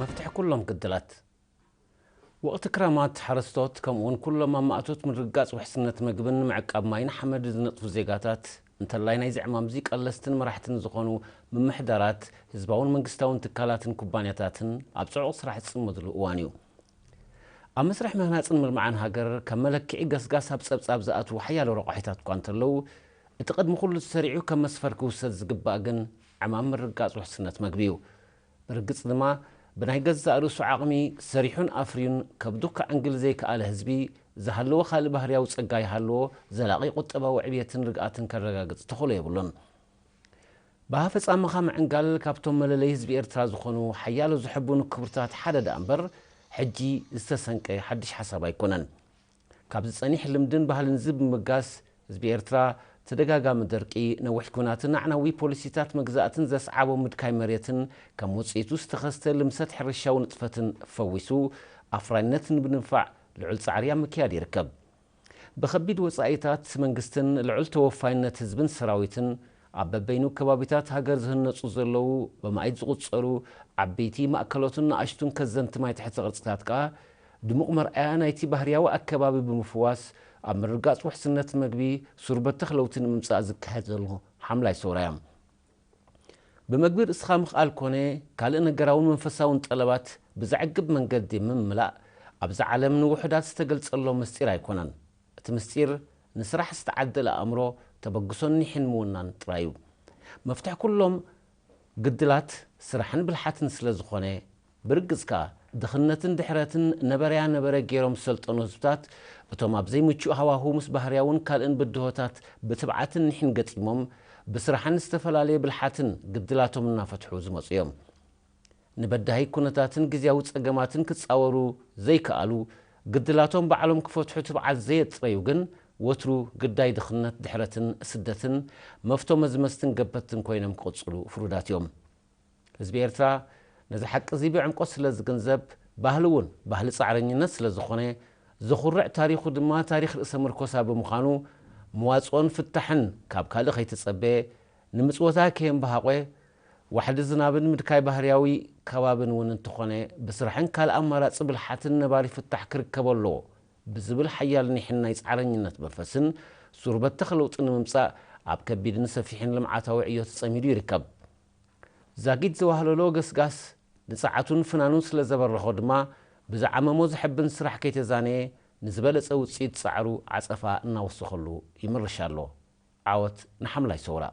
መፍትሒ ኩሎም ግድላት። ወቕቲ ክረማት ሓረስቶት ከምኡውን ኩሎም ኣማእቶት ምርግጋጽ ውሕስነት መግብን ምዕቃብ ማይን ሓመድ ዝነጥፉ ዜጋታት፣ እንተላይ ናይዚ ዕማምዚ ቀለስትን መራሕትን ዝኾኑ ምምሕዳራት፣ ህዝባውን መንግስታውን ትካላትን ኩባንያታትን ኣብ ጽዑቕ ስራሕ ዝጽመድሉ እዋን እዩ። ኣብ መስርሕ ምህናጽን ምልማዕን ሃገር ከም መለክዒ ገስጋስ ኣብ ጸብጻብ ዝኣትዉ ሓያሎ ረቋሒታት እኳ እንተለዉ፣ እቲ ቅድሚ ኩሉ ተሰሪዑ ከም መስፈር ክውሰድ ዝግባእ ግን ዕማም ምርግጋጽ ውሕስነት መግቢ እዩ። ብርግጽ ድማ ብናይ ገዛእ ርእሱ ዓቕሚ ሰሪሑን ኣፍርዩን ከብዱ ከዕንግል ዘይከኣለ ህዝቢ ዝሃለዎ ካልእ ባህርያዊ ጸጋ ይሃለዎ ዘላቒ ቁጠባዊ ዕብየትን ርግኣትን ከረጋግጽ ተኽእሎ የብሉን። ብሃፈጻ ምኻ ምዕንጋል ካብቶም መለለይ ህዝቢ ኤርትራ ዝኾኑ ሓያሎ ዝሕቡን ክብርታት ሓደ ደኣ እምበር፣ ሕጂ ዝተሰንቀ ሓድሽ ሓሳብ ኣይኮነን። ካብ ዝጸኒሕ ልምድን ባህልን እዚ ብምብጋስ፣ ህዝቢ ኤርትራ ተደጋጋሚ ደርቂ፣ ነዊሕ ኲናትን ኣዕናዊ ፖሊሲታት መግዛእትን ዘስዓቦ ምድካይ መሬትን ከም ውጽኢቱ ዝተኸስተ ልምሰት ሕርሻዊ ንጥፈትን ፈዊሱ፣ ኣፍራይነት ንምድንፋዕ ልዑል ጻዕሪ ኣብ ምክያድ ይርከብ። ብኸቢድ ወጻኢታት መንግስትን ልዑል ተወፋይነት ህዝብን ሰራዊትን፣ ኣብ በበይኑ ከባቢታት ሃገር ዝህነጹ ዘለዉ ብማእት ዝቑጸሩ ዓበይቲ ማእከሎትን ንኣሽቱን ከዘንቲ ማይ ትሕቲ ቅርጽታት ከኣ፣ ድሙቕ መርኣያ ናይቲ ባህርያዊ ኣከባቢ ብምፍዋስ፣ ኣብ ምርጋጽ ውሕስነት መግቢ ሱር በተኽ ለውጢ ንምምጻእ ዝካየድ ዘሎ ሓምላይ ሰውራ እዮም። ብመግቢ ርእስኻ ምኽኣል ኮነ ካልእ ነገራውን መንፈሳውን ጠለባት ብዘዕግብ መንገዲ ምምላእ፣ ኣብዚ ዓለም ንውሑዳት ዝተገልጸሎም ምስጢር ኣይኮነን። እቲ ምስጢር ንስራሕ ዝተዓደለ ኣእምሮ፣ ተበግሶን ኒሕን ምውናን ጥራይ እዩ። መፍትሕ ኩሎም ግድላት ስራሕን ብልሓትን ስለ ዝኾነ፣ ብርግጽ ከኣ ድኽነትን ድሕረትን ነበረያ ነበረ ገይሮም ዝሰልጠኑ ህዝብታት፣ እቶም ኣብ ዘይምቹእ ሃዋሁ ምስ ባህርያውን ካልእን ብድሆታት ብትብዓትን ኒሕን ገጢሞም፣ ብስራሕን ዝተፈላለየ ብልሓትን ግድላቶም እናፈትሑ ዝመጹ እዮም። ንበዳሂ ኩነታትን ግዝያዊ ጸገማትን ክጻወሩ ዘይከኣሉ፣ ግድላቶም ባዕሎም ክፈትሑ ትብዓት ዘየጥረዩ ግን፣ ወትሩ ግዳይ ድኽነት፣ ድሕረትን ስደትን መፍቶ መዝመዝትን ገበትን ኮይኖም ክቕጽሉ ፍሩዳት እዮም። ህዝቢ ኤርትራ ነዚ ሓቂ እዚ ብዕምቆት ስለ ዝግንዘብ፣ ባህሊ እውን ባህሊ ጻዕረኝነት ስለ ዝኾነ፣ ዘኹርዕ ታሪኹ ድማ ታሪኽ ርእሰ ምርኮሳ ብምዃኑ፣ መዋጽኦን ፍታሕን ካብ ካልእ ከይተጸበየ፣ ንምጽወታ ከየምበሃቖ፣ ዋሕዲ ዝናብን ምድካይ ባህርያዊ ከባብን እውን እንተኾነ፣ ብስራሕን ካልእ ኣማራጺ ብልሓትን ነባሪ ፍታሕ ክርከብ ኣለዎ ብዝብል ሓያል ኒሕን ናይ ጻዕረኝነት መንፈስን፣ ሱር በተኽ ለውጢ ንምምጻእ ኣብ ከቢድን ሰፊሕን ልምዓታዊ ዕዮ ተጸሚዱ ይርከብ። ዛጊት ዘዋህለሎ ገስጋስ ንጸዓቱን ፍናኑን ስለ ዘበረኾ ድማ፣ ብዝዓመሞ ዘሐብን ስራሕ ከይተዛነየ፣ ንዝበለጸ ውጽኢት ጻዕሩ ዓጸፋ እናወሰኸሉ ይምርሽ ኣሎ። ዓወት ንሓምላይ ሰውራ።